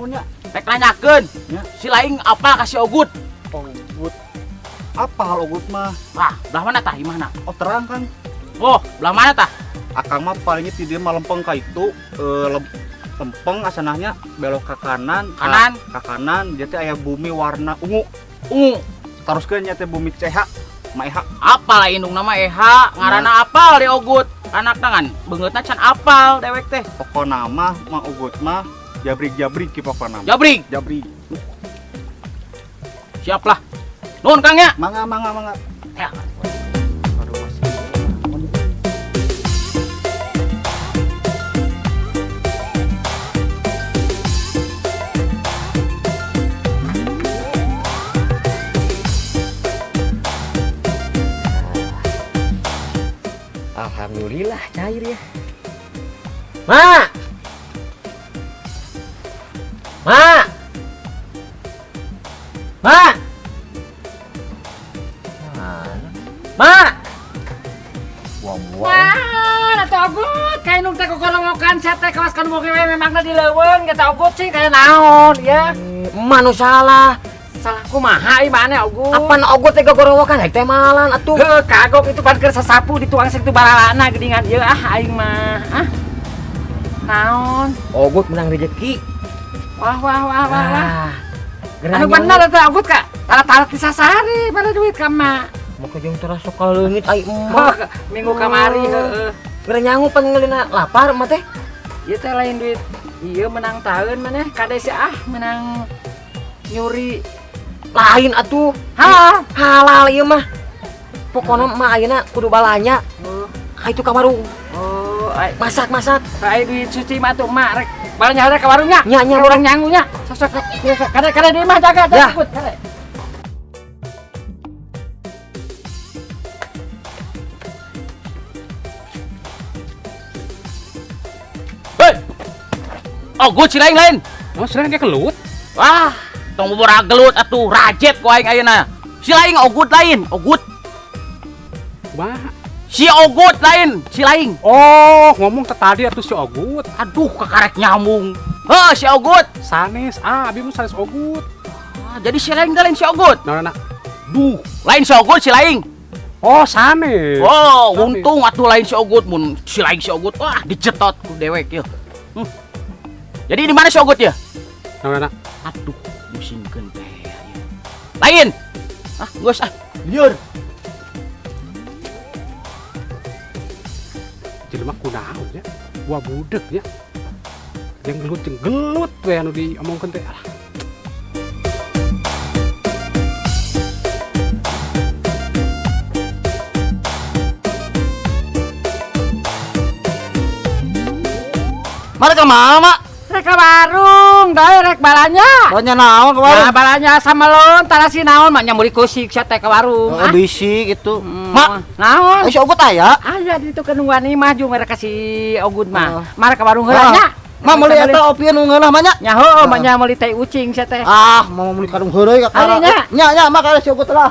Naon nya? Rek nanyakeun. Ya. Si laing apa ka si Ogut? Ogut. Apa hal Ogut mah? Wah, belah mana tah imahna? Oh terang kan. Oh, belah mana tah? Akang mah palingnya ti dieu mah lempeng ka itu, lempeng asanahnya belok ke kanan, Kanan. Ke kanan, dia teh aya bumi warna ungu. Ungu. Teruskeun nya teh bumi CH, Ma Eha. Apal lah indung nama Eha, ngaranna apal di Ogut. Anak tangan, beungeutna can apal dewek teh. Pokona mah Ma Ogut mah jabrik-jabrik ki pokona. Jabrik. Jabrik. Siap lah. Nuhun Kang ya. Mangga mangga mangga. Ya. Aduh masih. Alhamdulillah cair ya. Ma. Ma. Ma. Mana? Ma. Buang-buang. Mana tuh Ogut? Kayak nung teh kokorongokan sia teh kawas kan boge we memangna di leuweung kita Ogut sih kayak naon ya. Emak nu salah. Salah kumaha ieu mana Ogut? Apan Ogut teh gogorowokan haik teh malan atuh. Heuh, kagok itu pan keur sasapu dituang sing tu balalana geuningan ieu ah aing mah. Ah. Naon? Ogut menang rezeki. Wah wah wah wah wah. Ah. Anu bener eta Ogut ka? Tarat-tarat disasari pada duit ka mak. Maka jeung terasa kaleungit ai emak. Oh, minggu kamari heeh. Geura nyangu pan ngeulina lapar emak teh. Ieu teh lain duit. Ieu menang tahun maneh kade si ah menang nyuri. Lain atuh. Hah? Halal ieu mah. Pokona mah ayeuna kudu balanya. Oh. Ka itu ka warung. Oh, ai Masak-masak. ai duit suci mah tuh mak rek balanya rek ka warungnya. Nya nya Urang nyangunya. Sosok kade kade di mah jaga Ya. jaga ikut kade. Hei. Ogut si laing lain. Oh, sering kayak kelut. Wah, tong bobora gelut atuh rajet ku aing ayeuna. Si laing Ogut lain, Ogut. Wah. Si Ogut lain, si laing. Oh, ngomong ke tadi atuh si Ogut. Aduh, kakarek nyambung. Heuh, si Ogut. Sanes, ah, abi mah sanes Ogut. Ah, jadi si laing teh lain si Ogut. Nah, nah, nah. Duh, lain si Ogut si laing. Oh, sanes. Oh, Sanes. untung atuh lain si Ogut mun si laing si Ogut. Wah, dicetot ku dewek ieu. Jadi di mana si Ogut ya? Nah, nah, nah. Aduh, musingkeun teh ieu. Lain. Ah, geus ah. Lieur. Jelema kunaon nya? Wah budek nya. Jeung gelut jeung gelut we anu diomongkeun teh. Alah. Mana ka mama? Rek ka warung, dae rek balanya. Balanya naon ka warung? Ya, balanya samelon, tarasi naon, mak nyamuri kusik sia teh ka warung. Oh, Ah. bisi gitu. Mak, naon? Ai si Ogut aya? Aya di ditu keur nungguan imah jeung mereka si Ogut mah. Oh. Mara ka warung heula Ah. nya. Ma meuli eta opi nu ngeunah mah nya? Nya heueuh, Ah. mah nya meuli teh ucing sia teh. Ah, mau meuli kadung heureuy ka Ari nya. Nya nya mah ka si Ogut lah.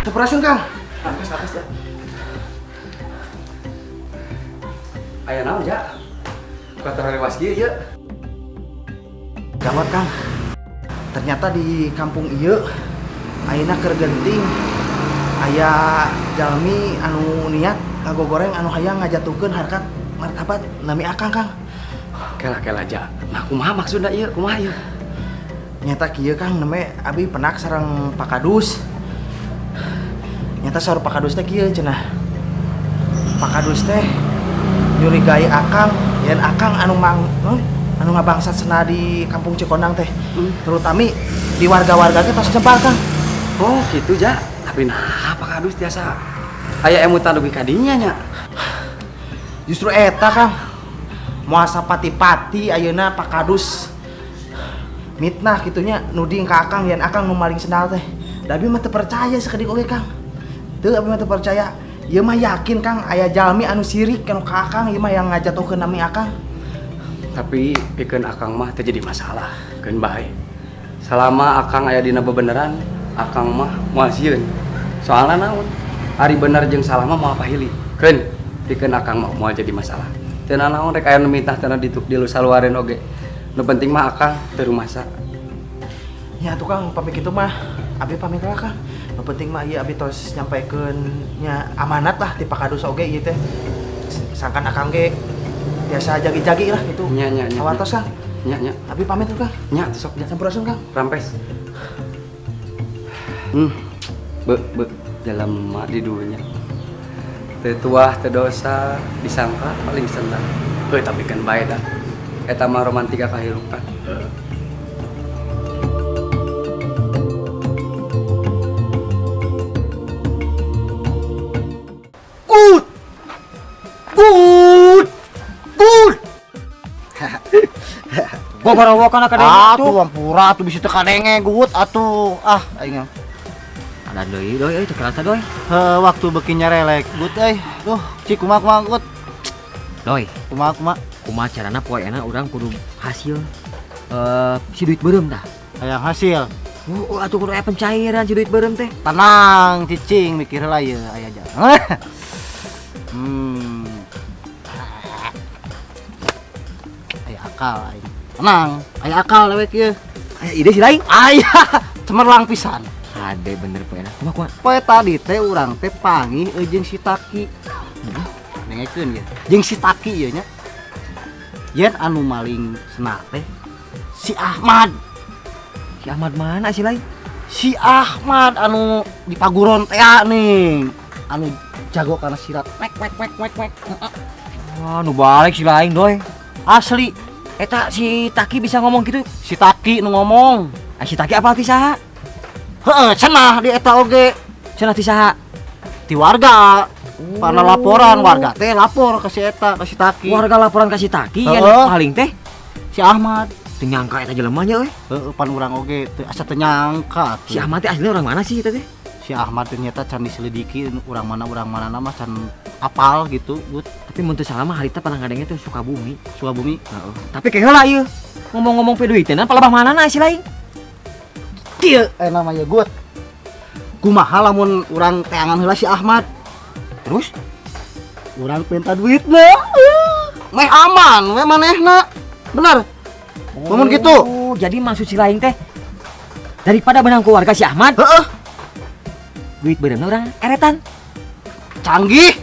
Sampurasun, Kang. Rakas, rakas, ya. Aya naon, Ja? Kata lewas kieu, ya. Gawat, Kang. Ternyata di kampung ieu ayeuna keur genting aya jalmi anu niat ngagogoreng anu hayang ngajatuhkeun harkat martabat nami Akang, Kang. Kela, kela, Ja. Nah, kumaha maksudna ieu? Kumaha ieu? Nyata kieu, Kang, neme abi penak sareng Pak Kadus. Nyata saur Pak Kadus teh kieu cenah. Pak Kadus teh nyurigai Akang, yen Akang anu mang non, anu ngabangsat sena di kampung Cikondang teh. Terutami di warga-warga teh tos nyebar, Kang. Oh, gitu ja. Tapi nah, Pak Kadus tiasa aya emutan dugi ka dinya nya. Justru eta, Kang. Moal pati-pati ayeuna Pak Kadus mitnah kitunya nuding ka Akang yen Akang nu maling sendal teh. Da abi mah teu percaya sakedik oge, Kang. Teu, abi mah teu percaya. Ieu mah yakin, Kang, aya jalmi anu sirik kanu ka Akang, ieu mah yang ngajatuhkeun nami Akang. Tapi pikeun Akang mah teu jadi masalah, keun bae. Selama Akang aya dina bebeneran, Akang mah moal sieun. Soalna naon? Ari bener jeung salah mah moal pahili. Keun pikeun Akang mah moal jadi masalah. Teu nanaon rek aya nu mitnah teh di dilusaluareun oge. Nu penting mah Akang teu rumasa. Ya tuh, Kang, pamit kitu mah abi pamit lah, Kang. Nu penting mah ieu abi tos nyampaikeun nya amanat lah ti Pak Kadus oge ieu teh. Sangkan Akang ge biasa jagi-jagi lah gitu. Nya nya nya. Sawartos, Kang. Nya nya. Abi pamit tuh, Kang. Nya sok nya. Sampurasun, Kang. Rampes. Be be jelema di dunya. Teu tuah teu dosa disangka paling senang. Heuh, tapi kan bae dah. Eta mah romantika kahirupan. Good. Good. Good. Goborowokan kadenge Atuh ampura atuh bisa teu kadenge gut atuh. Ah, aing. Ada deui doi euy teu kerasa doi. Heuh, waktu beuki nyarelek gut euy. Duh, cik kumaha kumaha gut. Doi, Kumaha kumaha. Kumaha carana poe urang kudu hasil si duit beureum tah. Hayang hasil. Oh, atuh kudu aya pencairan si duit beureum teh. Tenang, cicing mikir lah ya aya aja. Aya akal aing. Tenang, aya akal dewek ieu. Aya ide si lain. Aya, cemerlang pisan. Ade bener poe na. Kumaha kumaha? Poe tadi teh urang teh panggih jeung si Taki. Dengekeun ye. Jeung si Taki ieu nya. Yen anu maling senar teh si Ahmad. Si Ahmad mana si lain? Si Ahmad anu di Paguron teh nih. Anu jago karena sirat. Mek mek mek mek mek. Wah, nu balik si lain doi. Asli. Eta si Taki bisa ngomong gitu? Si Taki nu ngomong. Ah, si Taki apa ti saha? Heeh, cenah di eta oge. Cenah ti saha? Ti warga. Karena laporan warga teh lapor ke si eta, ke si Taki. Warga laporan ke si Taki Heeh. yang paling teh si Ahmad. Teu nyangka eta jelema nya euy. Heeh, pan urang oge teu asa teu nyangka atuh. Si Ahmad teh aslinya orang mana sih eta teh? Si Ahmad ternyata can diselidiki urang mana mah can apal gitu, gut. Tapi mun teu salah mah harita pernah ngadenge teh Sukabumi. Sukabumi. Heeh. Tapi kayak heula ieu. Ngomong-ngomong pe duiteuna palebah mana si lain? Kieu namanya gut. Kumaha lamun urang teangan heula si Ahmad? Terus urang minta duitna. Meh aman we manehna. Bener. Lamun gitu. Oh, jadi maksud si lain teh daripada benang keluarga si Ahmad. Heeh. Duit beureuh urang eretan. Canggih.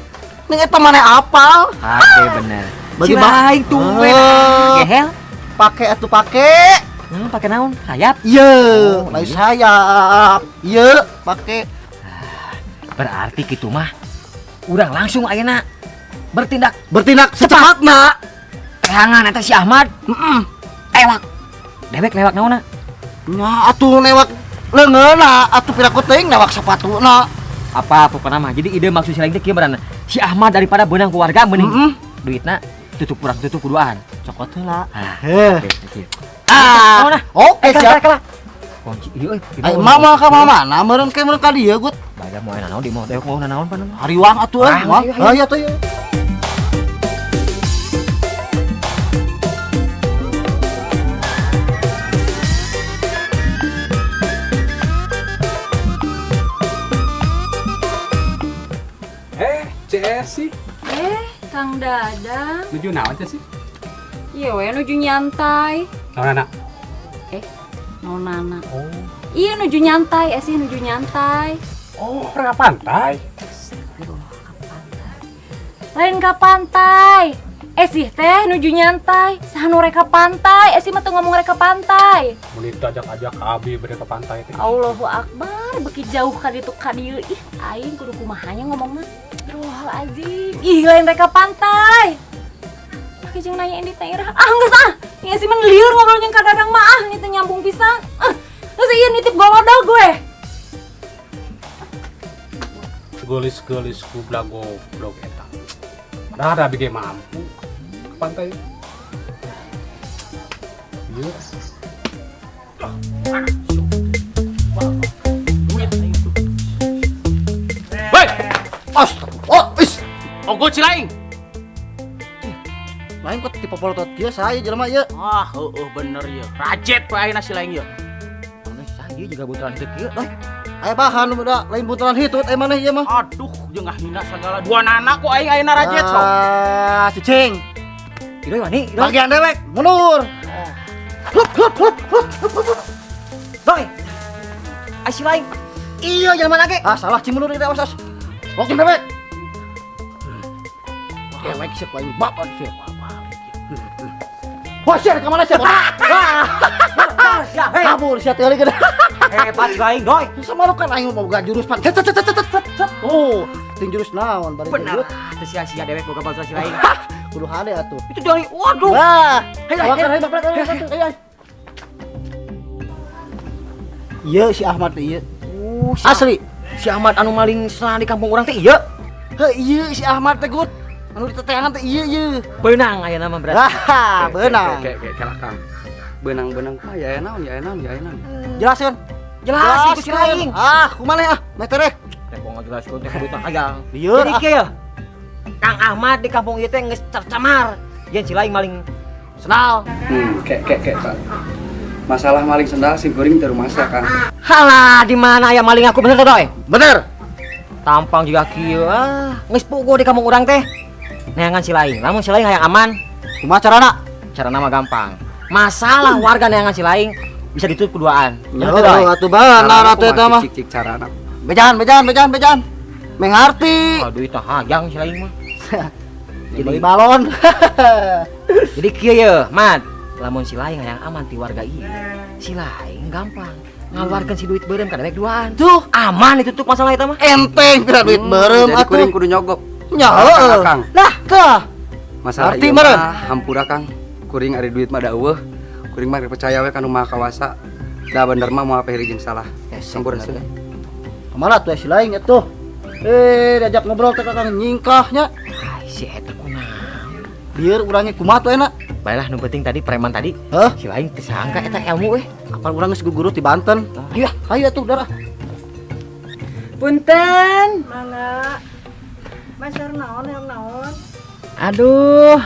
Ning eta maneh apal. Oke, bener. Bagi si lain tumben Heeh. gehel. Pake atuh pake. Nah, pake naon? Sayap? Iya, Oh, lain iya. sayap. Iya, pake. Berarti kitu mah urang langsung ayeuna bertindak. Bertindak secepatna. Teangan eta si Ahmad. Heeh. Tewak. Dewek newak naonna? Nya atuh newak leungeunna, atuh piraku teuing newak sepatuna. Apa pokona mah. Jadi ide maksud si lain teh kieu beranna. Si Ahmad daripada beunang keluarga mending Heeh. duitna tutup urang tutup kuduaan. Cokot heula. Ah, Heh. oke, oke. Ah. Naonna? Oke, Kala, siap. kala. Kunci ieu euy. Ayo mama ka mana? Meureun ke meureun ka dieu gut. Baga moal nanaon di moal dewek moal nanaon pan. Hariwang atuh euy. Ah, Moal. ayo, ayo. Ayo atuh ieu. CS sih. Kang Dadang. Nuju naon teh sih? Iya we nuju nyantai. Naon anak? Nonana. Oh. Iya nuju nyantai, sih nuju nyantai. Oh, orang pantai. Lain ka pantai. Sih teh nuju nyantai. Saha nu rek ka pantai? Sih mah teu ngomong rek ka pantai. Mun diajak-ajak ka abi bade ka pantai teh. Allahu Akbar, beki jauh ka ditu ka dieu. Ih, aing kudu kumahanya ngomongna. Astagfirullahaladzim. Ih, lain rek ka pantai. Make jeung nanya indit na irah. Ah, geus ah. Nya si lieur ngobrol jeung Kak Dadang mah ah, ini teh nyambung pisan. Ah, geus ieu nitip golodog gue. Geulis-geulis goblok goblok eta. Dah ada bikin mampu ke pantai. Iya. Woi, Astagfirullah. Oh, is. Ogut si laing. Lain kok tipe polotot kieu saya jelema ieu. Ah, heueuh bener ya. Rajet we ayeuna si laing ieu. Maneh sah ieu juga buntelan hitut kieu, Doi. Aya bahan udah lain buntelan hitut eh maneh ieu mah. Aduh, jeung ngahina sagala dua nana ku aing ayeuna rajet sok. Ah, cicing. Idoi wani, Idoi. Bagian dewek mundur. Hup hup hup hup hup. Doi. Ai si laing. Iya jelema lagi. Ah, salah cing mundur ieu awas awas. Lokin dewek. Dewek sih aing bapak sih. Wah, sia ka mana sia? Kabur sia teh gede. Hebat si laing, Doi. Sama lu kan aing mau boga jurus pan. Cet cet cet cet cet cet. Oh, ting jurus naon bari Bener. Teu sia-sia dewek boga bantuan si laing. Kudu hade atuh. Itu Doi. Waduh. Wah, Hayo, hayo, hayo. hayo, hayo, hayo, hayo. Iya si Ahmad teh ieu. Si Asli. Si Ahmad anu maling selana di kampung urang teh ieu. Heuh ieu si Ahmad teh gut. Anu diteteangan teh ieu ieu. Beunang ayeuna mah berarti. Wah, beunang. Kayak kayak kayak Kang. Beunang-beunang mah ya naon ya naon ya naon. Jelaskeun. Jelas ku si laing. Ah, kumaha ah, meter eh. Teh kok ngajelaskeun teh kudu tah hayang. Lieur Jadi atuh. kieu ya. Kang Ahmad di kampung ieu teh geus tercemar. Yen si laing maling Senal. Kayak kayak kayak Kang. Masalah maling sendal si goreng teu rumasa Kang. Halah, di mana aya maling aku bener teh, Doi? Bener. Tampang juga kieu ah, geus puguh di kampung urang teh. Neangan si laing. Lamun si laing hayang aman, Kumaha carana? carana mah gampang. Masalah warga neangan si laing bisa ditutup keduaan. Ya atuh bener atuh eta mah. Cik cik carana. Bejaan, bejaan, bejaan, bejaan. Mengerti. Aduh, itu hayang si laing mah. Jadi beli balon. Jadi kieu ye, Mat. Lamun si laing hayang aman ti warga ieu, si laing gampang ngaluarkeun si duit beureum ka dewek duaan. Tuh, Aman ditutup masalah eta mah. enteng pira duit beureum Jadi kuring atuh. kudu nyogok. Nya Kang, heueuh. Kang. Lah, tah. Masalah Arti ieu meureun. mah hampura Kang. Kuring ari duit mah da eueuh. Kuring mah percaya we ka nu Maha Kawasa. Da bener mah moal pahiri jeung salah. Sampura sih. Kemana tuh si laing atuh? Eh, diajak ngobrol teh kakang nyingkahnya. Ai si eta kunaon? Biar urangnya kumaha tuh enak. Baiklah, nu penting tadi preman tadi. Hah? Si laing teu sangka eta ilmu weh. Apal urang geus guguru ti Banten. Ayo, Hayu atuh darah. Punten. Mangga. Masar naon yang naon? Aduh.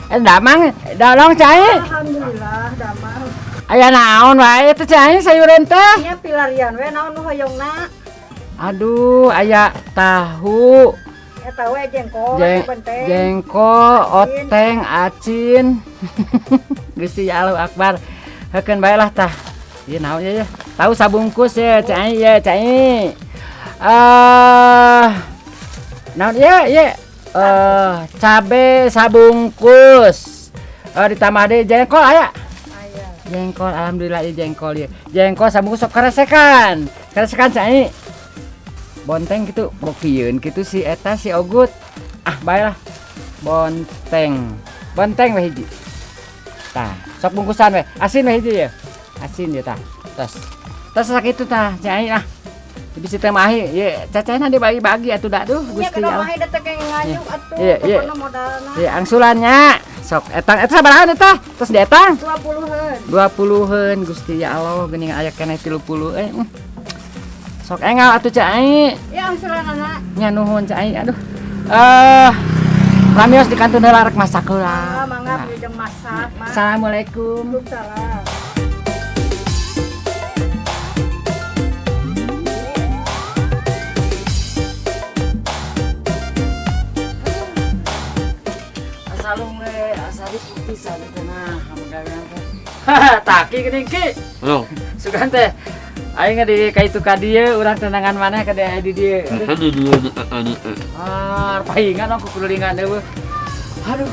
Damang, dolong cai. Alhamdulillah damang. Aya naon wae teh cai sayuran teh. Nya pilarian we naon nu hoyongna? Aduh, aya tahu, Eta we jengkol, benteng. Jengkol, oteng, acin. Gusti ya Allahu Akbar. Heukeun bae lah tah. Ieu naon ya ya? Tahu sabungkus ya, cai ya, cai. Naon ya, ya. Cabe sabungkus. Ditambah deui jengkol aya. Aya. Jengkol, alhamdulillah ieu jengkol ieu. Jengkol sabungkus sok keresekan. Keresekan cai. Bonteng gitu, bokieun gitu si eta si Ogut. Ah, bae lah. Bonteng. Bonteng we hiji. Tah, sok bungkusan we. Asin we hiji ya. Asin ya tah. Tos. Tos sakitu tah, cai lah. Jadi si teh mahi, ye cacahna dibagi-bagi atuh da duh Nya Gusti kana Allah. mahi da teh nganyuk atuh. Iya, iya. Pokona modalna Ye angsulannya. Sok etang eta sabaraha eta? Tos dietang? 20-eun. 20-eun Gusti ya Allah geuning aya keneh 30 eh. Sok engal atuh cai. Ya angsulanana. Nya nuhun cai aduh. Ramios di kantun heula rek masak heula. Ah, mangga jeung masak, Mas. Assalamualaikum. Waalaikumsalam. Asalung we, asari pisan teh nah, gawean teh. Taki geuning ki. Halo. Sugan teh. Aing di ka itu ka dieu urang tenangan maneh ka di dieu. Ah, pahingan dong kukulilingan eueuh. Aduh,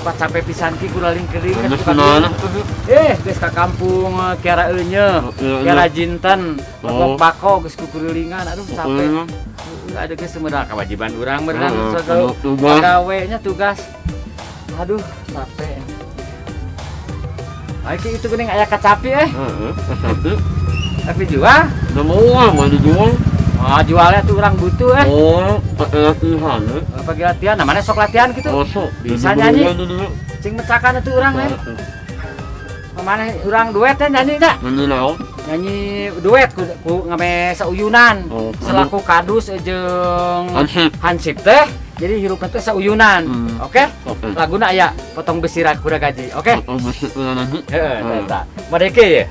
pak capek pisan ki kulaling-keling ka dieu. Geus ka kampung Kiara Eunye, Kiara Jinten, Bako geus kukulilingan. Aduh, capek. Ada geus sebenarnya kewajiban urang berenang Heeh, tugas. Pegawainya tugas. Aduh, capek. Baik itu geuning aya kacapi eh. Heeh, kacapi. Tapi jual? Udah mau ah, mau dijual. Oh, jualnya tuh orang butuh eh. Oh, pakai latihan eh. Oh, pakai latihan, namanya sok latihan gitu. Oh, sok. Bisa Jadi nyanyi. buruan dulu. Cing mecakan itu orang eh. Kemana orang duet teh nyanyi dah? Nyanyi naon? Nyanyi duet ku ngame sauyunan. Oh, selaku kadus jeung Hansip. Hansip teh. Jadi hirupna teh sauyunan. Oke? Oke. Laguna aya potong besi kuda gaji. Oke? Potong besi kuda gaji. Heeh, eta. Modeke ye.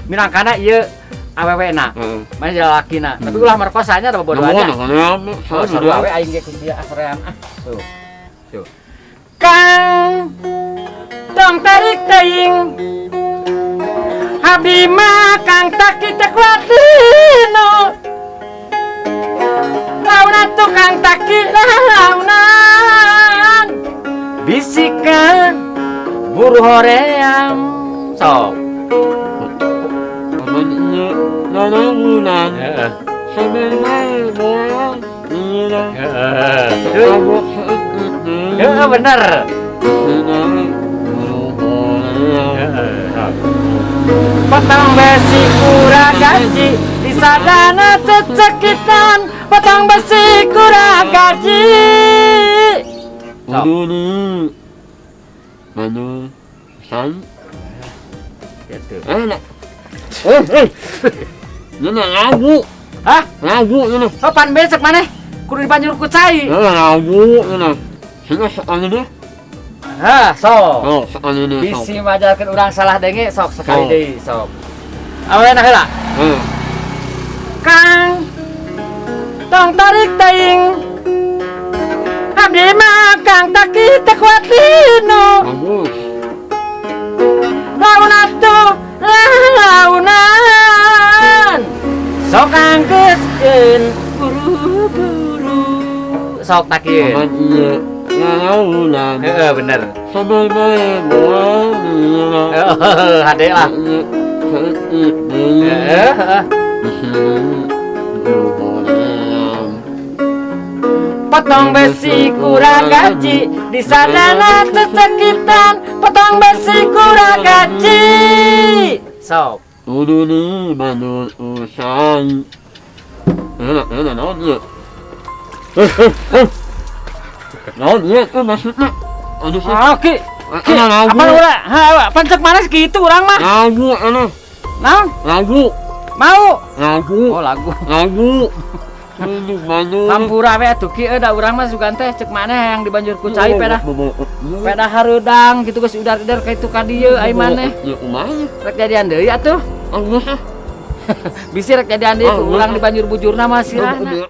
Minangkana ieu awewena. Mana jadi lalakina. Tapi ulah merkosanya ada bodohannya. Nah, Oh, sarua we aing ge ku dia ah soream ah. Tuh. Tuh. Kang tong tarik teuing. Abdi mah Kang Taki teh kuatino. Launa tukang taki launan. Bisikan buruh hoream. Sok. Launan. Heeh. Heeh. Heeh, bener. Potong besi kurang gaji di sadana cecekitan, potong besi kurang gaji. Aduh nih. Aduh. San. Gitu. Enak. Eh, eh. Ini lagu. Hah? Lagu ini. Oh, pan besok mana? Kudu dibanjur ku cai. Ini lagu ini. Sini sekali deh. Hah, sok. Oh, sekali deh. Sok. Bisi majalkeun urang salah denge sok sekali Sok. deui sok. Awena heula. Heeh. Kang tong tarik teuing. Abdi mah Kang Taki teh kuatino. Bagus. Laun atuh launan. Sok angkeuskeun buru-buru. Sok takieun. Aman iya. Launan. Heeh, bener. Sampai bae bola. Heeh, hade lah. Heeh, heeh. Potong besi kurang gaji di sadana cecekitan, potong besi kurang gaji. Sok. Udah nih, manul usai. Enak, enak, naon ieu? Eh, eh, eh. Naon ieu tuh maksudnya? Aduh, sih. Ah, ki. Ki, Enak, lagu. apa urang? Ha, pan cek mana segitu urang mah? Lagu, enak. Naon? Lagu. Mau? Lagu. Oh, lagu. Lagu. Aduh, manul. Hampura we atuh ki da urang mah sugan teh cek maneh yang dibanjur ku cai pedah. Pedah hareudang gitu geus udar-udar ka itu ka dieu ai maneh. Ya kumaha? Rek jadian deui atuh. Ah, geus ah. Bisi rek jadian deui Ah, ku urang geus. dibanjur bujurna mah sirahna.